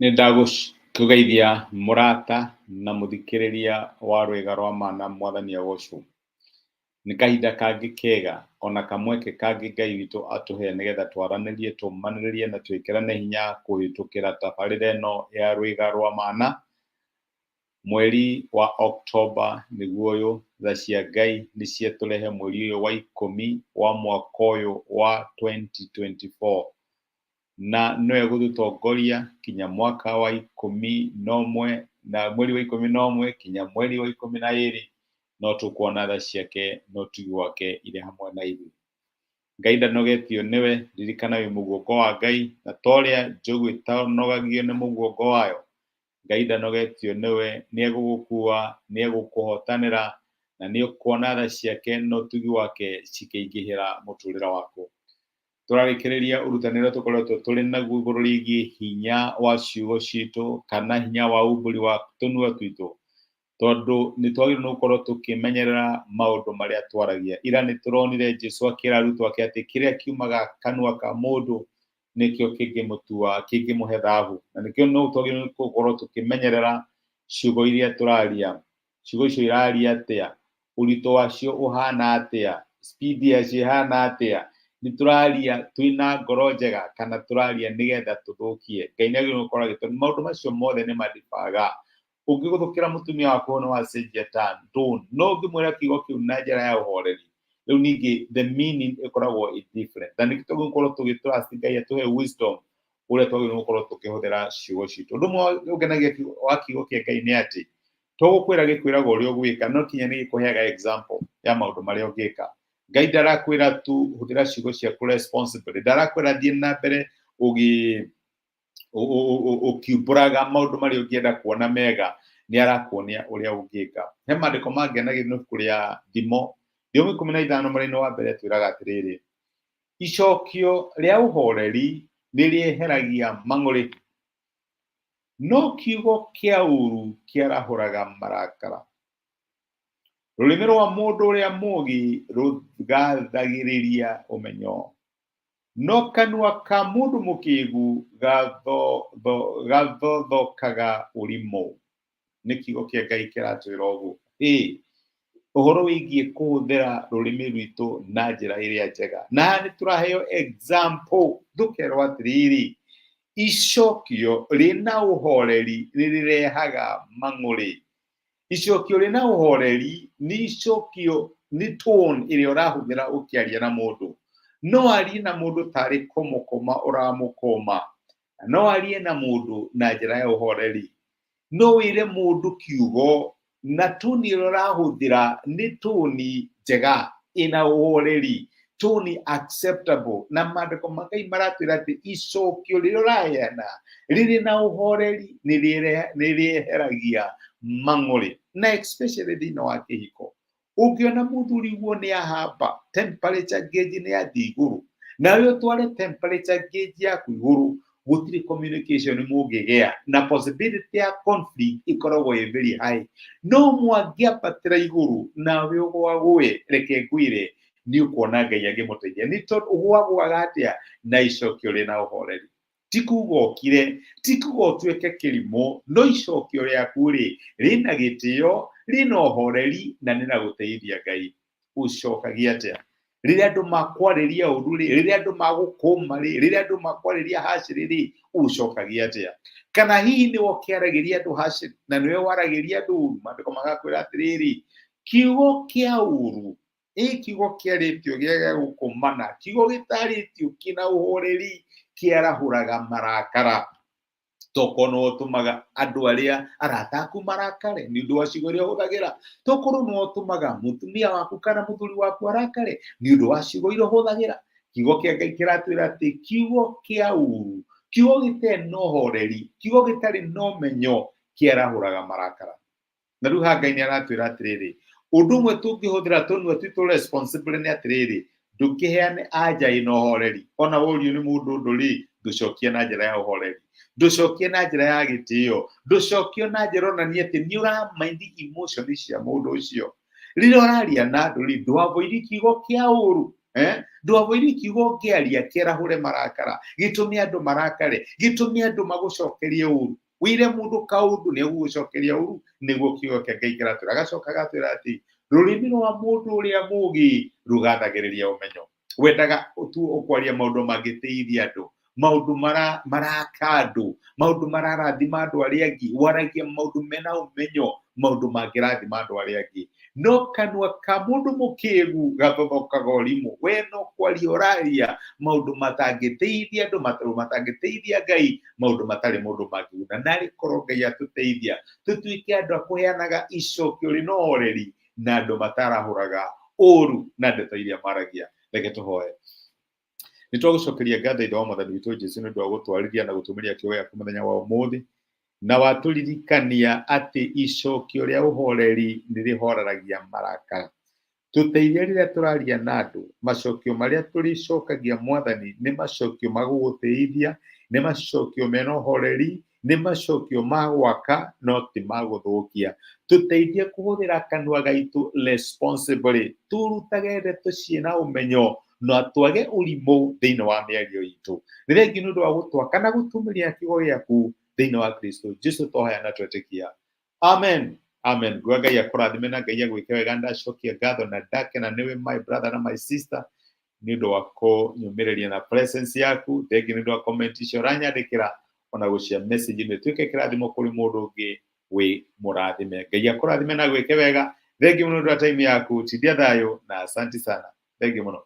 Nĩ ndagũkũgeithia mũrata na mũthikĩrĩria wa Rwĩga rwa Ma na Mwathani agocwo. Nĩ kahinda kangĩ kega ona kamweke kangĩ Ngai witũ atũhe nĩgetha twaranĩrie, tũmanĩrĩrie na twĩkĩrane hinya kũhĩtũkĩra tabarĩra ĩno ya Rwĩga rwa Mana. Mweri wa Oktoba nĩguo ũyũ, tha cia Ngai nĩ ciatũrehe mweri ũyũ wa 10 wa mwaka ũyũ wa 2024. Na nĩwe gũtũtongoria kinya mwaka wa 11 na mweri wa 11 kinya mweri wa 12, no tũkuona tha ciake na ũtugi wake irĩ hamwe na ithuĩ. Ngai ndanogetio nĩwe, ririkana wĩ mũguongo wa Ngai, na ta ũrĩa njogu ĩtanogagio nĩ mũguongo wayo, Ngai ndanogetio nĩwe, nĩ egũgũkua, nĩ egũkũhotanĩra, na nĩ ũkuona tha ciake na ũtugi wake cikĩingĩhĩra mũtũrĩre waku. Tũrarĩkĩrĩria ũrutani ũrĩa tũkoretwo tũrĩ naguo igũrũ rĩgiĩ hinya wa ciugo citũ kana hinya wa umbũri wa tũnua twitũ, tondũ nĩ twagĩrĩirwo nĩ gũkorwo tũkĩmenyerera maũndũ marĩa twaragia. Ira nĩ tũronire Jesu akĩra arutwo ake atĩ kĩrĩa kiumaga kanua ka mũndũ nĩkĩo kĩngĩmũtua, kĩngĩmũhe thahu, na nĩkĩo no twagĩrĩirwo nĩ gũkorwo tũkĩmenyerera ciugo iria tũraria. Ciugo icio iraria atĩa, ũritũ wacio ũhana atĩa, speed yacio ĩhana atĩa, nĩ tũraria twĩna ngoro njega kana tũraria nĩgetha tũthũkie. Ngai nĩ agĩrĩirwo gũkorwo agĩtũ, maũndũ macio mothe nĩ mandibaga. Ũngĩgũthũkĩra mũtumia waku nĩ wacenjia tone, no ũngĩmwĩra kiugo kĩu na njĩra ya ũhoreri, rĩu ningĩ the meaning ĩkoragwo ĩ different. Na nĩkĩo twagĩrĩirwo gũkorwo tũgĩ trust Ngai atũhe wisdom ũrĩa twagĩrĩirwo gũkorwo tũkĩhũthĩra ciugo citũ. Ũndũ ũmwe ũngenagia wa kiugo kĩa Ngai nĩ atĩ to gũkwĩra gĩkwĩraga ũrĩa ũgwĩka, no kinya nĩ gĩkũheaga example ya maũndũ marĩa ũngĩka. Ngai ndarakwĩra tu hũthĩra ciugo ciaku responsibly, ndarakwĩra thiĩ na mbere ũgĩ ũkiumbũraga maũndũ marĩa ũngĩenda kuona mega, nĩ arakuonia ũrĩa ũngĩka. He maandĩko mangenagia nĩ ibuku rĩa Thimo, Thimo 15 mũraini wa mbere twĩraga atĩrĩrĩ, icokio rĩa ũhoreri nĩ rĩeheragia mang'ũrĩ, no kiugo kĩa ũũru kĩarahũraga marakara. Rũrĩmĩ rwa mũndũ ũrĩa mũũgĩ rũgathagĩrĩria ũmenyo, no kanua ka mũndũ mũkĩgu gathothokaga ũrimũ. Nĩ kiugo kĩa Ngai kĩratwĩra ũguo. Ĩĩ, ũhoro wĩgiĩ kũhũthĩra rũrĩmĩ rwitũ na njĩra ĩrĩa njega. Na haha nĩ tũraheo example, tũkerwo atĩrĩrĩ, icokio rĩna ũhoreri nĩ rĩrehaga mang'ũrĩ. Icokio rĩna ũhoreri nĩ icokio, nĩ tone ĩrĩa ũrahũthĩra ũkĩaria na mũndũ. No arie na mũndũ tarĩ kũmũkũma ũramũkũma, na no arie na mũndũ na njĩra ya ũhoreri. No wĩre mũndũ kiugo na tone ĩrĩa ũrahũthĩra nĩ tone njega ĩna ũhoreri, tone acceptable. Na maandĩko ma Ngai maratwĩra atĩ icokio rĩrĩa ũraheana rĩrĩ na ũhoreri nĩ rĩeheragia mang'ũrĩ, na especially thĩinĩ wa kĩhiko. Ũngĩona mũthuri guo nĩ ahamba, temperature gauge nĩ yathiĩ igũrũ, nawe ũtware temperature gauge yaku igũrũ, gũtirĩ communication mũngĩgĩa, na possibility ya conflict ĩkoragwo ĩ very high. No mwangĩambatĩra igũrũ nawe ũgwagũe, reke ngwĩre, nĩ ũkuona Ngai angĩmũteithia. Nĩ tondũ ũgwagũaga atĩa? Na icokio rĩna ũhoreri. Ti kuga ũkire, ti kuga ũtuĩke kĩrimũ, no icokio rĩaku rĩ, rĩna gĩtĩo, rĩna ũhoreri, na nĩ gũteithia Ngai. Ũcokagia atĩa? Rĩrĩa andũ makwarĩria ũru rĩ, rĩrĩa andũ magũkũma rĩ, rĩrĩa andũ makwarĩria hacĩrĩ rĩ, ũcokagia atĩa? Kana hihi nĩwe ũkĩaragĩria andũ hacĩrĩ na nĩwe waragĩria andũ ũru? Maandĩko magakwĩra atĩrĩrĩ, kiugo kĩa ũru, ĩ kiugo kĩarĩtio gĩa gũkũmana, kiugo gĩtarĩtio kĩna ũhoreri kĩarahũraga marakara. Tokorwo nĩwe ũtũmaga andũ arĩa arata aku marakare nĩ ũndũ wa ciugo iria ũhũthagĩra, tokorwo nĩwe ũtũmaga mũtumia waku kana mũthuri waku arakare nĩ ũndũ wa ciugo iria ũhũthagĩra. Kiugo kĩa Ngai kĩratwĩra atĩ kiugo kĩa ũru, kiugo gĩtarĩ na ũhoreri, kiugo gĩtarĩ na ũmenyo kĩarahũraga marakara. Na rĩu haha Ngai nĩ aratwĩra atĩrĩrĩ, ũndũ ũmwe tũngĩhũthĩra tũnua twitũ responsibly nĩ atĩrĩrĩ, ndũkĩheane anja ĩna ũhoreri. Ona worio nĩ mũndũ ũndũ rĩ, ndũcokie na njĩra ya ũhoreri, ndũcokie na njĩra ya gĩtĩo, ndũcokie na njĩra onanie atĩ nĩ ũramaindi emotion cia mũndũ ũcio. Rĩrĩa ũraria na andũ rĩ, ndũavoidi kiugo kĩa ũru. Ndwavoire kiugo ũngĩaria kĩarahũre marakara, gĩtũme andũ marakare, gĩtũme andũ magũcokerie ũru. Wĩre mũndũ kaũndũ nĩ egũgũcokeria ũru, nĩguo kiugo kĩa Ngai kĩratwĩra. Agacoka agatwĩra atĩ rũrĩmĩ rwa mũndũ ũrĩa mũũgĩ rũgathagĩrĩria ũmenyo. Wendaga tu ũkwaria maũndũ mangĩteithia andũ, maũndũ maraka andũ, maũndũ mararathima andũ arĩa angĩ, waragia maũndũ mena ũmenyo, maũndũ mangĩrathima andũ arĩa angĩ. No kanua ka mũndũ mũkĩgu gathothokaga ũrimũ. We no kwaria ũraria maũndũ matangĩteithia andũ, maũndũ matangĩteithia Ngai, maũndũ matarĩ mũndũ mangĩguna. Narĩ korwo Ngai atũteithia tũtuĩke andũ a kũheanaga icokio rĩna ũhoreri na andũ matarahũraga ũru na ndeto iria maragia. Reke tũhoe. Nĩ twagũcokeria ngatho Ithe wa Mwathani witũ Jesu nĩ ũndũ wa gũtwarithia na gũtũmĩria kiugo gĩaku mũthenya wa ũmũthĩ, na watũririkania atĩ icokio rĩa ũhoreri nĩ rĩhoreragia marakara. Tũteithie rĩrĩa tũraria na andũ, macokio marĩa tũrĩcokagia Mwathani nĩ macokio ma gũgũtĩithia, nĩ macokio mena ũhoreri, nĩ macokio ma gwaka no ti ma gũthũkia. Tũteithie kũhũthĩra kanua gaitũ responsibly, tũrutage ndeto ciĩna ũmenyo na twage ũrimũ thĩinĩ wa mĩario itũ. Nĩ thengiũ nĩ ũndũ wa gũtwaka na gũtũmĩria kiugo gĩaku thĩinĩ wa Kristo Jesu twahoya na twetĩkia. Amen. Amen. Nguga Ngai akũrathime na Ngai agwĩke wega. Ndacokia ngatho na ndakena nĩwe my brother na my sister nĩ ũndũ wa kũnyũmĩrĩria na presence yaku. Thengiũ nĩ ũndũ wa comment icio ũranyandĩkĩra ona gũcia message ĩno ĩtuĩke kĩrathimo kũrĩ mũndũ ũngĩ wĩ mũrathime. Ngai akũrathime na agwĩke wega. Thengiũ mũno nĩ ũndũ wa time yaku. Tindia thayũ na asanti sana. Thengiũ mũno.